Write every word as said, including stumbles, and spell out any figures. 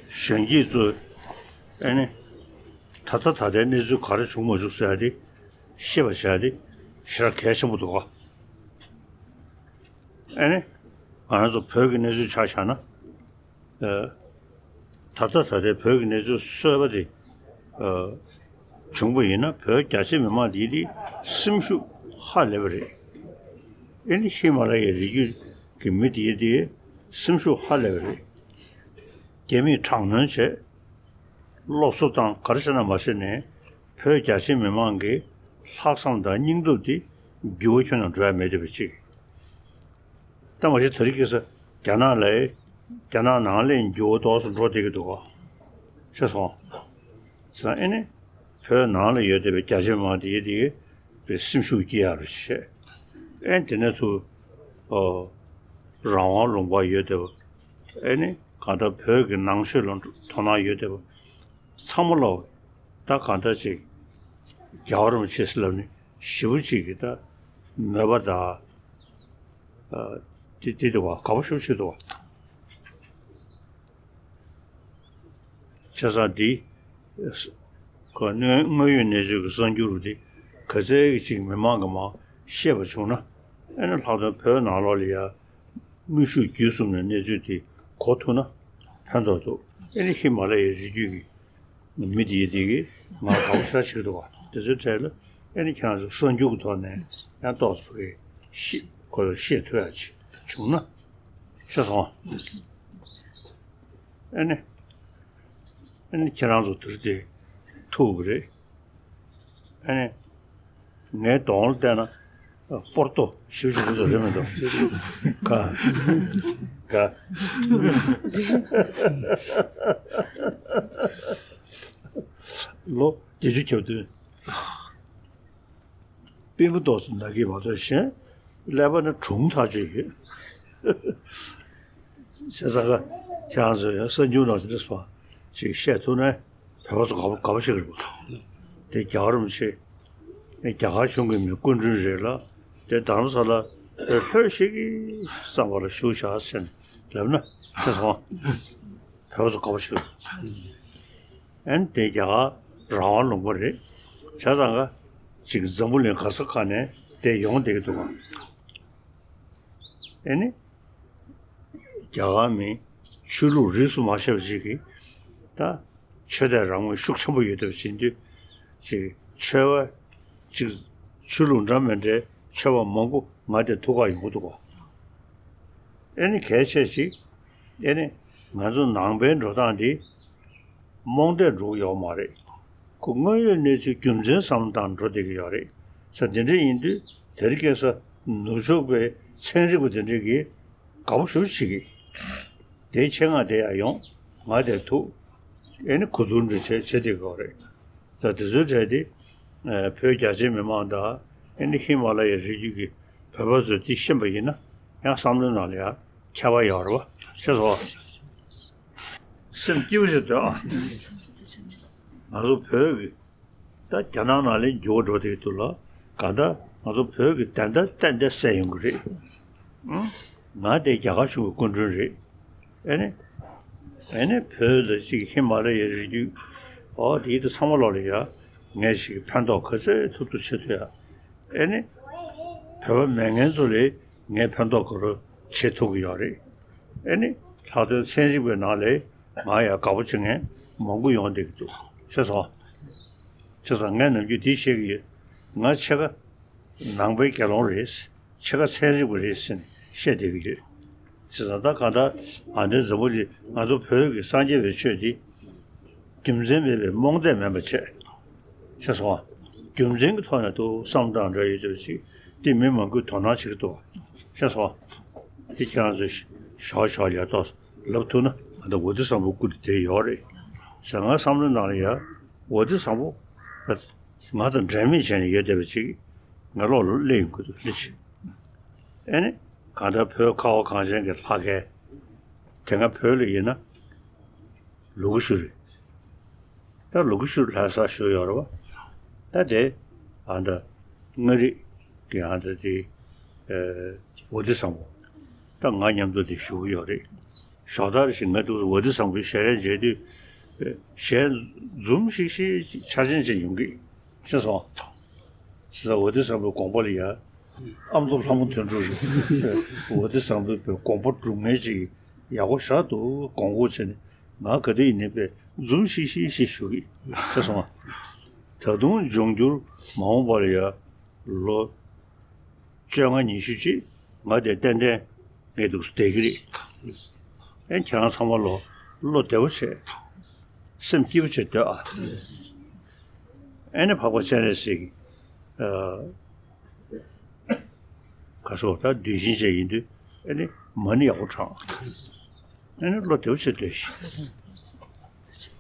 གཞོན་སྐྱེས་ཚོས་ཨེ་ནི་ད་ལྟ་ད་ལྟའི་གནས་ཚུལ་ག་རེ་བྱུང་མ་བྱུང་ཟེར་ཡ་དེ་ཤེས་པ་བྱ་ཡ་དེ་ཞེ་དྲག་གལ་ཆེན་པོ་འདུག་ག་ཨེ་ནི་ང་རང་ཚོ་བོད་ཀྱི་གནས་ཚུལ་ཆ་བཞག་ན། ཨ། ད་ལྟ་ད་ལྟའི་བོད་ཀྱི་གནས་ཚུལ་གསར་པ་དེ། ཨ། བྱུང་པ་ཡིན་ན་བོད་རྒྱ་ཆེ་མི་མང་དེ་དེ་སེམས་ཤུགས་ཧ་ལས་པ་རེད། ཨེ་ནི་ཧི་མ་ལ་ཡའི་རི་རྒྱུད་ཀྱི་མི་དེ་དེ་སེམས་ཤུགས་ཧ་ལས་པ་རེད། རྒྱ་མིས་དྲག་གནོན་བྱས། སློབ་གསོ་དང་ག་རེ་བྱས་ན་མ་བྱས་ནས་བོད་རྒྱ་ཆེ་མི་མང་གི་ལྷག་བསམ་དང་སྙིང་སྟོབས་དེ་འགྱུར་བ་ཁྱོན་ནས་འགྲོ་ཡ་མེད་བསྡད་པ་ཅིག་ད་མ་གཞི་དེ་རིང་ཁ་སང་རྒྱ་ནག་ལ། རྒྱ་ནག་ནང་ལ་འགྱུར་བ་ཏོག་ཙམ་འགྲོ་བསྡད་ཀྱི་འདུག་ག་ཤེས་སོང་། ཙང་ཨེ་ནི། བོད་ནང་ལ་ཡོད་བསྡད་པའི་རྒྱ་ཆེ་མང་དེ་དེ་བའི་སེམས་ཤུགས་སྐྱེ་ཡག་རེ་བྱས། ཨེ་དེ་ནས་ཚུར། ཨོ། རང་དབང་ལུང་པར་ཡོད་བསྡད་པ། ཨེ་ནི་གང་ལྟར་བོད་ཀྱི་ནང་ཆོས་ལ་དོ་སྣང་ཡོད་བསྡད་པ། ཚང་མ་ལ། ད་གང་ལྟར་ཅིག་རྒྱལ་བ་རིན་པོ་ཆེ་ཟེར་ལབ་ནི་ཞེ་པོ་ཅིག་གི་ད་མོས་པ་དང་། ཨ། དེ་དེ་འདུག་བ། དགའ་པོ་ཞེ་པོ་ཅིག་འདུག་བ། བྱས་ཙང་འདི། ཁོ་དངོས་དངོས་ཡོད་གནས་ཚུལ་གྱི་གསར་འགྱུར་འདི་ག་ཚད་ཅིག་མི་མང་གིས་མར་ཤེས་པ་བྱུང་ན། ཨེ་ནི་ལྷག་དོན་བོད་ནང་ལོགས་ལ་ཡ། དངོས་ཤུགས་བརྒྱུད་གསུམ་ནས་གནས་ཚུལ་དེ་གོ་ཐུབ་ན་ཕན་ཐོགས་འདུག་ཨེ་ནི་ཧི་མ་ལ་ཡའི་རི་རྒྱུད་ཀྱི་མི་དེ་དེ་གིས་ང་དགའ་པོ་ཞེ་དྲག་བྱེད་ཀྱི་འདུག་ག་དེ་ཚོའི་གྲས་ལ་ཨེ་ནི་ཁྱེད་རང་ཚོ་གསར་འགྱུར་གྱི་ཐོག་ནས་ཡང་ཏོག་ཙམ་གྱིས་ཤེས་ཁོ་ཚོ་ཤེས་ཐུབ་ཡ་ཅིག་བྱུང་ན། ཤེས་སོང་། ཨེ་ནི། ཨེ་ནི་ཁྱེད་རང་ཚོ་དེར་དེ་ཐུག་གི་རེད། ཨ་ནི། ངའི་གདོང་ལ་བལྟས་ན། སྤོར་ཏོ་ཞིབ་ཞིབ་འདུག་རེད་མི་འདུག་ག་ག་ལོ་བརྒྱད་ཅུ་གྱ་བདུན། པུས་མོ་ཏོག་ཙམ་ན་གི་མ་གཏོགས་གཞན། ཀླད་པ་ནི་གྲུང་ཐག་ཆོད་ཡོད། བྱས་ཙང་ཀ་ཁྱེད་རང་ཚོས་ཡང་གསར་འགྱུར་ནང་དེ་འདྲ་ཞིག་བཤད་ཐུབ་ན་བོད་པ་ཚོ་དགའ་པོ་དགའ་པོ་བྱེད་ཀྱི་རེད་པ། དེ་རྒྱལ་བ་རིན་པོ་ཆེ་རྒྱ་གར་གཞུང་གི་མི་སྐུ་མགྲོན་རེད་ལ། དེ་རྡ་རམ་ས་ལ་ལྷོད་ཤིག་གི་བསམ་པ་ལ་བཞུགས་བཞག་ཟེར་ནས་ལབ་ན་ཤེས་སོང་། བོད་པ་ཚོ་དགའ་པོ་བྱེད་ཀྱི་རེད། ཨན་དེ་རྒྱ་གར་རང་དབང་ལུང་པ་རེད། བྱས་ཙང་ཀ་ཅིག་འཛམ་བུ་གླིང་ག་ས་ག་ནས་དེ་ཡོང་བསྡད་ཀྱི་འདུག་ག་ཨེ་ནི། རྒྱ་གར་མི་ཆོས་ལུགས་རིས་སུ་མ་ཆད་པ་ཅིག་གིས་ད་ཆོས་དད་རང་མོས་ཤུགས་ཆེན་པོ་ཡོད་བསྡད་པ་བྱེད་དུས་ཅིག་ཆོས་པ་ཅིག་ཆོས་ལུགས་འདྲ་མི་འདྲའི་ཆོས་པ་མང་པོ་ང་དེར་ཐུག་ག་ཡོང་གི་འདུག་ག་ཨེ་ནི་གལ་ཆེ་ཅིག་ཨེ་ནི་ང་ཚོ་ནང་པའི་འགྲོ་སྟངས་འདི་རྨོངས་དད་འགྲོ་གི་ཡོད་མ་རེད། ཁོ་དངོས་ཡོད་གནས་ཚུལ་རྒྱུ་མཚན་བསམ་བློ་བཏང་འགྲོ་བསྡད་ཀྱི་ཡོད་རེད། ས་དེ་འདྲ་ཡིན་དུས་དེ་རིང་ཁ་སང་ནུབ་ཕྱོགས་པའི་ཚན་རིག་པ་དེ་འདྲ་གིས་དགའ་པོ་ཞེ་པོ་བྱེད་ཀྱི། དེའི་ཆེད་མངགས་དེ་ཡང་ཡོང་ང་དེར་ཐུག་ཨེ་ནི་གོ་བསྡུར་འདྲ་བྱས་བྱེད་བསྡད་ཀྱི་ཡོད་རེད། ད་དེ་ཚོའི་གྲས་དེ། ཨ། བོད་རྒྱ་ཆེའི་མི་མང་དང་ཨེ་ནི་ཧི་མ་ལ་ཡའི་རི་རྒྱུད་ཀྱི་བོད་པ་ཚོས་དེ་ཤེས་པ་ཡིན་ན་ཡང་བསམ་བློའི་ནང་ལ་ཡང་ཁྱད་པར་ཡོད་རེད་པ། ཤེས་སོང་། སེམས་སྐྱིད་པོ་ཞིག་འདུག་ཨ། ང་ཚོ་བོད་ཀྱི་ད་རྒྱ་ནག་ནང་ལ་འགྱུར་བ་འགྲོ་བསྡད་ཀྱི་འདུག་ལ། གང་ལྟར་ང་ཚོ་བོད་ཀྱི་བདེན་མཐའ་ཏན་ཏན་གསལ་ཡོང་གི་རེད། ཨང་། ང་དེ་རྒྱ་གར་གཞུང་གི་སྐུ་མགྲོན་རེད། ཨེ་ནི། ཨེ་ནི་བོད་ལ་ཅིག་ཧི་མ་ལ་ཡའི་རི་རྒྱུད། ཨོ་དེའི་དུ་ཚང་མ་ལོག་ལ་ཡ། ངས་ཅིག་ཕན་ཐོགས་ག་ཚོད་ཐུབ་ཐུབ་བྱེད་ཐུབ་ཡ། ཨེ་ནི། བོད་པ་མེད་མཁན་ཚོ་ལ་ངས་ཕན་ཐོགས་ག་རེ་བྱེད་ཐུབ་ཀྱི་ཡོད་རེད། ཨེ་ནི། ལྷག་དོན་ཚན་རིག་པའི་ནང་ལ་ང་ཡ་དགའ་པོ་བྱེད་མཁན་མང་པོ་ཡོང་བསྡད་ཀྱི་འདུག་ཤེས་སོང་། ཤེས་སོང་། ངས་ནམ་རྒྱུན་འདི་བཤད་ཀྱི་ཡོད། ང་ཕྱེད་ཀ་ནང་པའི་དགེ་སློང་རེད། ཕྱེད་ཀ་ཚན་རིག་པ་རེད་ཟེར་ནས་བཤད་བསྡད་ཀྱི་ཡོད། བྱས་ཙང་ད་གང་ལྟར་ཨ་འདྲའི་འཛམ་བུ་གླིང་ང་ཚོ་བོད་ཀྱི་སངས་རྒྱས་པའི་ཆོས་འདི་རྒྱུ་མཚན་མེད་པའི་རྨོངས་དད་མིན་པ་བྱས། ཤེས་སོང་། རྒྱུ་མཚན་གྱི་ཐོག་ནས་ཏོག་བསམ་སྟངས་འདྲ་ཡོད་དུས་ཅིག་འདི་མི་མང་པོས་དོ་སྣང་བྱེད་ཀྱི་འདུག་ཤེས་སོང་། འདི་ཁྱེད་རང་ཚོས་ཞོག་ཞོག་ལ་ཏོག་ལབ་ཐུབ་ན་ང་ད་འོ་དེ་བཟང་པོ་སྐུ་དྲིན་དེ་ཡོད་རེད་ཟེར། ང་བསམ་བློའི་ནང་ལ་ཡ་འོ་དེ་བཟང་པོ་ང་དང་འབྲལ་མེད་བྱས་ནས་ཡོད་བསྡད་པ་ཅིག་ང་ལོག་ལ་སླེབས་ཡོང་གི་འདུག་ལི་ཆི། ཨེ་ནི། གང་ལྟར་བོད་ཁ་བ་གངས་ཅན་གྱི་ལྷ་སྐལ། དེ་སྔ་བོད་ལ་ཡིན་ན། ལུ་གུ་ཤུ་རེད། ད་ལུ་གུ་ཤུ་ལྷ་ས་བཞུགས་ཡོད་རེད་བ། ད་དེ། ཨ་ད། མངའ་རིས་ཀྱི་ཨ་ད་དེ། ཨེ། འོ་དེ་བཟང་པོ། ད་ང་མཉམ་དུ་དེ་བཞུགས་ཡོད་རེད། ཞོགས་ད་རེ་ཞིག་ང་འདུག་ཝ་ཏི་བཟང་པོའི་ཞལ་རས་མཇལ་དུས། ཞལ་འཛུམ་ཤིག་ཤིག་ཆར་ཆེན་ཅིག་ཡོང་གི། ཤེས་སོང་། ས་ཝ་ཏི་བཟང་པོའི་དགོངས་པ་ལ་ཡ། ཨ་མདོ་ལྷ་མོ་དོན་གྲུབ་རེད། ཝ་ཏི་བཟང་པོའི་དགོངས་པ་སྒྲུབ་མཁན་ཅིག་ཡག་པོ་ཞེ་དྲག་འདུག་དགོངས་སྐོར་བྱས་ནས། ང་ག་དུས་ཡིན་ནའི་པས་འཛུམ་ཤིག་ཤིག་ཤིག་ཞུ་གི། ཤེས་སོང་ང་། ད་དུང་འབྱུང་འགྱུར་མ་འོངས་པ་ལ་ཡ། ལོ་བཅོ་ལྔ་ཉི་ཤུ་ཅིག་ང་དེ་ཏན་ཏན་ངས་འདུག་བསྡད་ཀྱི་རེད། ཨེ་ཁྱེད་རང་ཚང་མ་ལོ་བློ་བདེ་པོ་བྱས། སེམས་སྐྱིད་པོ་བྱས་སྡོད་ཨ། ཨེ་ནི་འཕགས་པ་སྤྱན་རས་གཟིགས། ཨ། ག་སོ་ད་དུས་ཆེན་བྱས་ཡིན་དུས་ཨེ་ནི་མ་ཎི་ཡག་པོ་བགྲང་། ཨེ་ནི་བློ་བདེ་པོ་བྱས་སྡོད་ཤིག